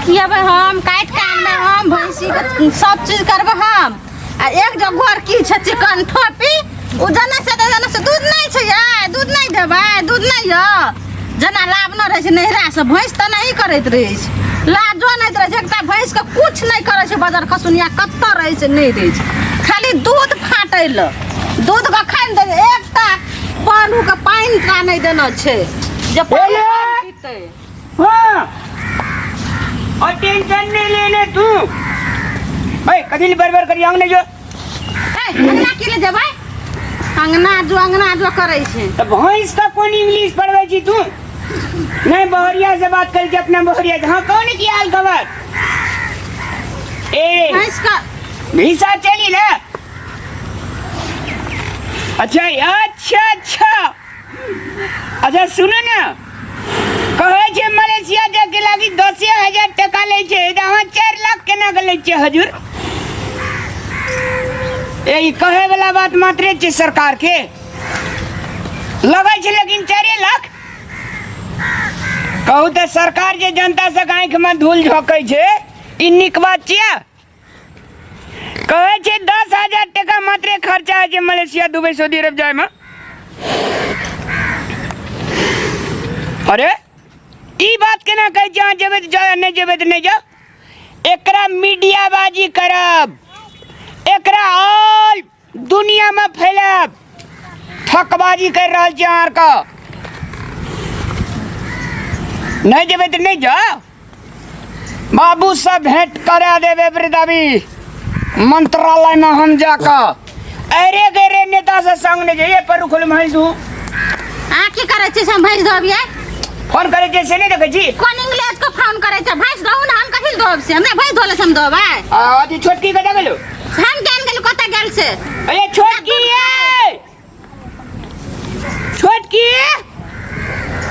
खियेबै हम, काटि के आनबै हम, भैंसी के सब चीज करबै हम। आ एक जो घर की छै चिकन ठोपी, ओ जना से तऽ जना से दूध नहि छै यै, दूध नहि देबै, दूध नहि यऽ। जेना लाभ नहि रहै छै नैहरा से भैंस तऽ नहि करैत रहै छै, लाजो नहि रहै छै। एकटा भैंस के कुछ नहि करै छै बजर खसुनिया, कतऽ रहै छै नहि रहै छै, खाली दूध फाटै लए। दूध कखन दे, एकटा पानु के पानि टा नहि देना छै जे पानि पीतै। हाँ और टेंशन नहीं लेने तू। ओए कथी ले बड़बड़ करी अंगने जो। ए, अंगना की ले जेबै? अंगना जो अंगना जो करै छै। तो भैंस का कौन इंग्लिश पढ़बै छी तू? नहीं बहरिया से बात कर के अपना बहरिया से। हाँ कौन की हाल खबर? ए भैंस का भीसा चली ना। अच्छा अच्छा अच्छा अच्छा सुनो ना, कहै छै मलेशिया जाके लागी 10,000 टका लै छै, तऽ अहाँ 4 लाख केना के लै छियै हजूर? ए ई कहै वाला बात मात्रे छै सरकार के लगै छै, लेकिन 4 लाख कहू तऽ सरकार जे जनता से आँखि में धूल झोंकै छै, ई नीक बात छियै? कहै छै 10,000 टका मात्रे खर्चा होइ छै मलेशिया, दुबई, सऊदी अरब जायमे। अरे ई बात केना कहै छै? अहाँ जेबै तऽ जाउ, नहि जेबै तऽ नहि जाउ। एकरा मीडियाबाजी करब, एकरा ऑल दुनियामे फैलायब। ठकबाजी करि रहल छी अहाँ आरके। नहि जेबै तऽ नहि जाउ। बाबू से भेंट करा देबे वृदावी मंत्रालय में हम जाकर। अरे गरे नेता से संग नहीं जाइए पर रुकल भैंस दू। अहाँ की करै छी से हम भैंस धोबियै? फोन करे छै से नहीं देखै छी? कोन इंग्लिश को फोन करै छै? भैंस धोउ ने, हम कथी लए धोब से? हमरा भैंस धोले से हम धोबै? आ अथी छोटकी कतऽ गेलो? हम केहन गेलु, कतऽ गेल से? अरे छोटकी ये, छोटकी,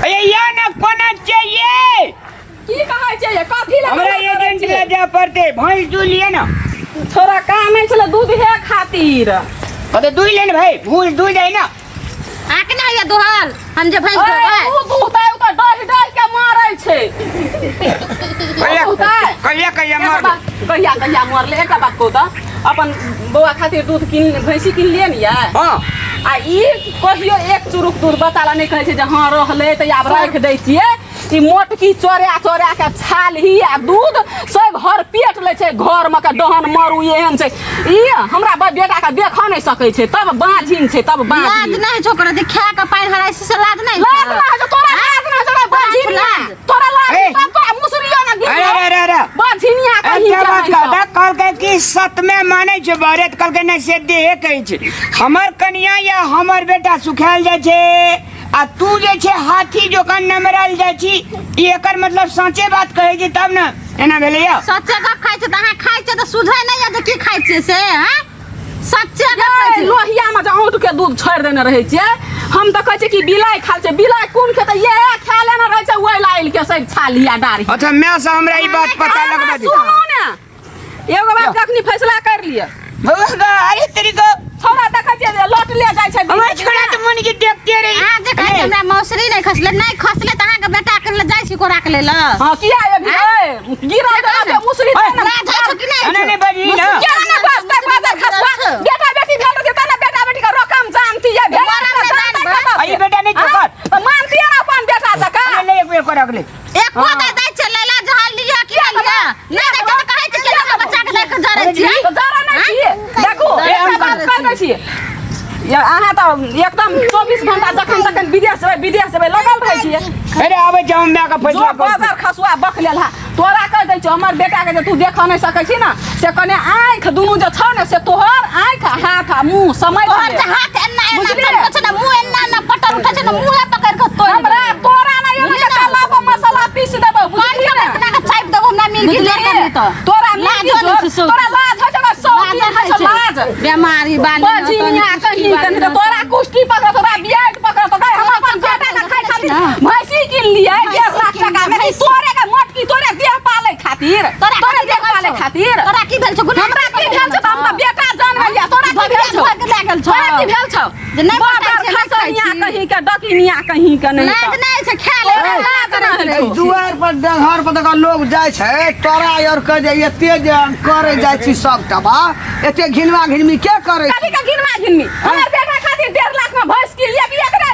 अरे या ना कोना चाहिए? की कहै छै ये? कथी लए हमरा हल्ला करै एजेंट छियै? लए जाय पड़तै, भैंस दूध लिए ना। छोरा काम नहि छलै दूध हे खातिर। कतऽ दूध ले ने भाई, भूस दूध जाय ना। अहाँके नहि होइए दुहल हम जे भैंस ओए, धोबै? दूध दुहतै ओ तऽ डहि डहि के मारै छै। कहिया दुहतै? कहिया कहिया एकटा मर बात, कहिया कहिया मरले। एकटा बात कहू तऽ, अपन बौआ खातिर दूध किन भैंसी किनलियै ने यै? हाँ। आ ई कहियो एक चुरुक दूध बच्चा ला नहि कहै छै जे हँ रहलै तऽ आब राखि दै छियै। ई मोटकी चोरा चोरा के छालही आ दूध सब हर पेट लै छै घर मे के डहन मरू एहन छै। ई हमरा बेटा के देखऽ नहि सकै छै, तब बाझिन छै, तब लाज बाझिन। नहि छौ ओकरा जे खा के पानि हराइ छै से लाज नहि लाज नहि होइ छौ तोरा? लाज नहि होइ छौ बाझिनिया? लाज। तोरा लाज ए। तब तोरा मुसरियो ने गिर। अरे अरे अरे अरे बाझिनिया कहीं एकटा के बात नहि कहता तऽ। कहलकै कि सतमे मानै छै बरे, तऽ कहलकै नहि से देहे कहै छै। हमर कनिया या हमर बेटा सुखायल जाइ छै आ तू जे छै हाथी जोकाँ नमरायल जाइ छी, ई एकर मतलब साँचे बात कहै छै तब ने एना भेलैया। सच्चे गप खाइ छै तऽ अहाँ खाइ छियै तऽ सुझै नहि यऽ जे की खाइ छियै से? हैं, सच्चे गप खाइ ये छियै। लोहिया में जे औंट के दूध छोड़ि देने रहै छियै, हम तऽ कहै छियै कि बिलाइ खाल छै, बिलाइ कोन खेतै? ये खा लेने रहै छै ओहि लाइल के सब छाली आ डाढ़ी। अच्छा माय से हमरा ई बात पता लगबा दे। सुनू ने एगो बात, कखनी फैसला कर लिअ। बउआ गा, अरे तेरी को छोड़ा देखै छियै जे लौट ले जाइ छै। हमरा छोड़ा तऽ मन के देखते रही। अहाँ जे कहै छियै हमरा मौसरी नहि खसलै, नहि खसलै तऽ अहाँके बेटा के ले जाइ छी कोरा के लेल। हँ किया अभी ए गिरल तऽ रहतै मुसरी तऽ ने। लाज होइ छौ कि नहि? एना नहि बाजही ना। केना नहि बजतै बाजर खसुआ? बेटा बेटी भेल रहतै तऽ ने बेटा बेटी के रकम जानती ये भेल मरम तऽ नहि जानतै जानबै। कतऽ आ ई से? बेटा नहि आँय? चोकर। तऽ मानतियै ने अपन बेटा जकाँ। ले ले एक बेर कोरा के ले। एको दै दै छै लैला जहाँ लिअ कि नहि लिअ, नहि दै छै तऽ कहै छै कि हमरा बच्चा के देख जरै छियै। तऽ जरै नहि छियै। देखू एकटा बात कहि दै छियै या, अहाँ तऽ एकदम 24 घंटा जखन तखन विदेश जेबै विदेश जेबै लगल रहै छियै। अरे आबै छै हम माय के जो फैसला कर। बाजार खसुआ बक लेल हा तोरा कहि दै छियौ, हमर बेटा के जे तू देखऽ नहि सकै छी ने से कने आँखि दुनू जे छौ ने से तोहर आँखि हाथ आ मुँह समझ तोहर ले। जे हाथ एना एना बुझलियै? चमकै छै ने, मुँह एना एना पटर उठै छै ने, मुँहे पकड़ि कऽ तोड़ि हमरा देबै। तोरा नहि एना बुझलियै के ने? तेला पर मसाला पीस देबौ, कान बुझलियै के ने? इतना के चापि देबौ हमरा मिर्गी जोर करबी तऽ। तोरा लाजो मिर्गी नहि जोर छै सौ। तोरा लाज होइ छौ ने, सौ लाजो दिन होइ नहि छौ छै। लाज। बेमारी बाली न, बजिनिया तहन कहीं कुश्ती कहीं तऽ तोरा कुश्ती पकड़त, तोरा बियाट पकड़त। गै हम अपन बेटा के खाय खातिर भैंसी किन लियै 1.5 लाख टका में, तोरे के मोटकी तोरे देह पालै खातिर, तोरा तोरे की देह भेल पालै छौ? खातिर। तोरा की भेल छौ? गुनाह हमरा की भेल छौ? तऽ हम तऽ बेटा जान गेलियै। तोरा की भेल छौ? भऽ गेल छौ? तोरा की भेल छौ? जे नहि बाबर पटाइ छै, नहि खाइ खसनिया छी। कहीं के डकिनिया कहीं के नहि लाज तऽ। नहि छै खा ले। रहै छौ। दुआर पर घर पर देखा लोग जाइ छै तोरा आर के जे एते जे करे जाइ छी सब टबा एते घिनवा घिनमी के करे कथी के घिनवा घिनमी हमर बेटा खातिर 1.5 लाख में भैंस कीन लिया कि एकरे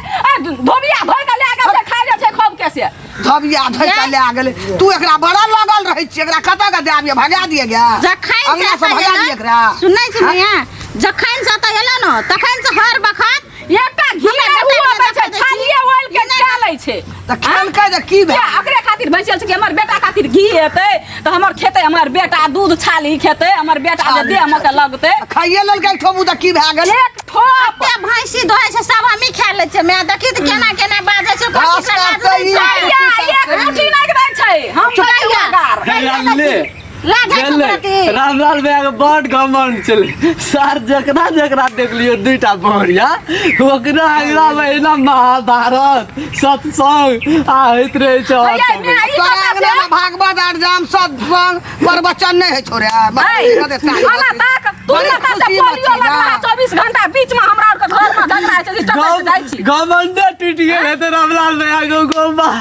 धोबिया धोइ के लए गेल छै खाइ जाइ छै खूब के से धबिया धोइ के लए गेलै तू एकरा बड़ा लगल रहै छी एकरा कतऽ के दए आबियै भगा दिए गे जखन से अंगना से एतऽ भगा एलै, दिए एकरा सुनै छी भैया जखन से एतऽ एलै ने तखन से हर बखत एकटा घी हमरा नहि बेटा हुआ के दै छै देखै छी। छालिए ओइल के खा लै छै तऽ खेलकै तऽ की भेल किया एकरे खातिर भैंसियल छै कि हमर बेटा खातिर घी हेतै तऽ हमर खेतै हमर बेटा दूध छाली खेतै हमर बेटा जे देह मे के लगतै खाइए लेलकै ठोबू तऽ की भए गेलै एक ठोप एते भैंसी दोहै छै सब हमही खा लै छियै मैं देखी तऽ केना केना बाजै छै घास कथी के लाज काटतै होइ ई। छै भैया, एक मुट्ठी नहि दै छै हम चुप दै भैया। गार हे ले लाज होइ छै गेलै। प्रति रामलाल भैया के बड घमंड छलै सर जकरा जकरा देखलियो दुईटा बहुरिया ओकरा अगला महीना महाभारत सत्संग आ होइत रहै छै हर भैया, समय। मैं ई तोरा कतऽ अंगना से? में भागवत आर जाम सत्संग प्रवचन नहीं होइ छौ रे ऐ, खाना ताक, तू बड़ी कतऽ से खुशी पोलियो मची लगला ना। 24 घंटा बीच में हमरा आरके घर में झगड़ा होइ छै, जे टपैत जाइ छी। घमंडे टूटि गेल हेतै रामलाल भैया के गोबा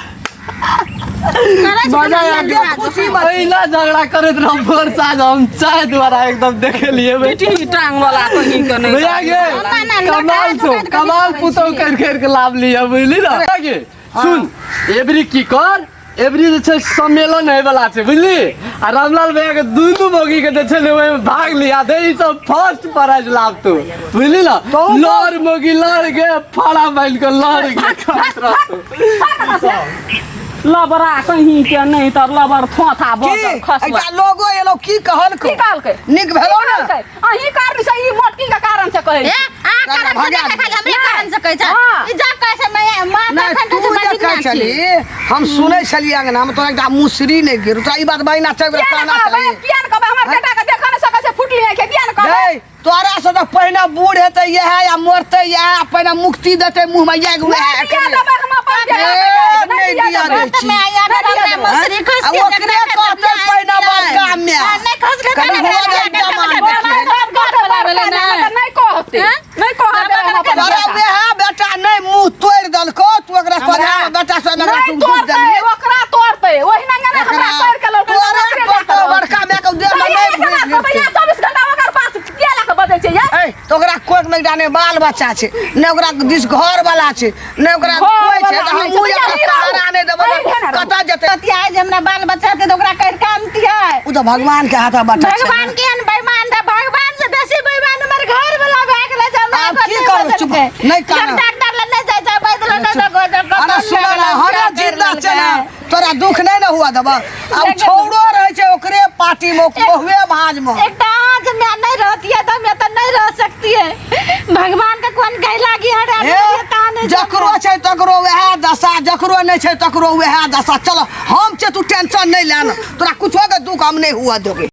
करै छै मजा आबि गेल। खुशी मची अहिना झगड़ा करैत रहब भोर साँझ हम चाय द्वारा एकदम देखेलिए पिटी टांग वाला कहीं के नहीं भैया गे ना, ना, कमाल लड़का छौ दुकान कमाल कथी पुतौ करै कर कर के लाभ लिअ बुझली ना भैया गे सुन एबरी की कर एबरी जे छै सम्मेलन होय वाला छै बुझली आ रामलाल भैया के दुनू मौगी के जे छै ने ओहिमे भाग लिया दे ई सब फर्स्ट प्राइज लाभ तू बुझली ना लड़ मौगी लड़ के फाड़ा मारि के लड़ के करैत रहतौ लबरा कहीं के नहीं तर लबर थोथा की बदल खसवा एकटा लोगो एलो की कहलको की कहलकै नीक भेलो की ने कहलकै? अहीं कारण से ई मोटकी के कारण से कहै ए छी। आ कारण से भगा देखै खाली हमरे नहि। कारण से कहै छै हाँ। ई जा कहै छै मैं माँ नहि तखन तू कहै छै जे बजित कहै ना छी छली हम सुनै छलियै अंगना मे तोरा एकटा मुसरी नहि गिर तोरा ई बात बहिना छै ओकरा किया ने कहना कहबै चाही किया ने कहबै हमर बेटा के देखऽ नहि सकै छै फुटली आँखि किया ने कहबै गै तोरा से तऽ पहिने बूढ़ हेतै इएह या मरतै इएह पहिने मुक्ति देतै मुँहमे इएह उएह नहि दिया देबै हम अपन बेटा ए, के, नहि नहि दिया दिया देबै दै तऽ मैं आया नहि दिया हमरा देबै। मसरी खस आ के ओकरे कहतै पहिने बड़का माय नहि खसले तऽ कनी नहि हो जाइ जमान नहि कहतै नहि कहतै हम अपन तोरा बेटा। वएह बेटा नहि मुँह तोड़ि देलकौ तू ओकरा सोझा बेटा से ओकरा नहि तू दूध तोड़तै देलही ओकरा तोड़तै ओहिना ने हमरा तोड़ के लौटतै तोरा तोड़तौ बड़का माय के देह में नहि भूख गिरतै। 24 घंटा ओकर पास किया लऽ के बजै छै यार ए तऽ ओकरा कोइ नहि जाने बाल बच्चा छै नहि ओकरा दिस घर वाला छै नहि ओकरा कोइ छै तऽ हमहूँ एकरा सहारा नहि देबै कतऽ जेतै बतियाए जे हमरा बाल बच्चा के तऽ ओकरा कहि कानतियै ओ तऽ भगवान के हाथ बच्चा छै भगवान केहन बेईमान रहे भगवान से बेसी बेईमान हमर घर वाला भए गेलै जे हमरा आब की नहि करब? चुप, बदलकै। नहि कानब। डॉक्टर लग नहि जाइ छै वैद्य लग नहि जाइ छै, अरे सुन ना हमरा जिंदा छै ना तोरा दुख नहि ने हुआ देबह आ ओ छौड़ो रहै छै ओकरे पार्टी मे बहुए भाज मे एकटा अहाँ जे मैं नहीं रहती है तो मैं तो नहीं रह सकती है भगवान के कोन गई लागी हरा हे, जकरो छै तकरो वएह दशा जकरो नहि छै तकरो वएह दशा चल हम छै तू टेंशन नहि ले ना तोरा कुछो के दुख हम नहि हुआ देबै।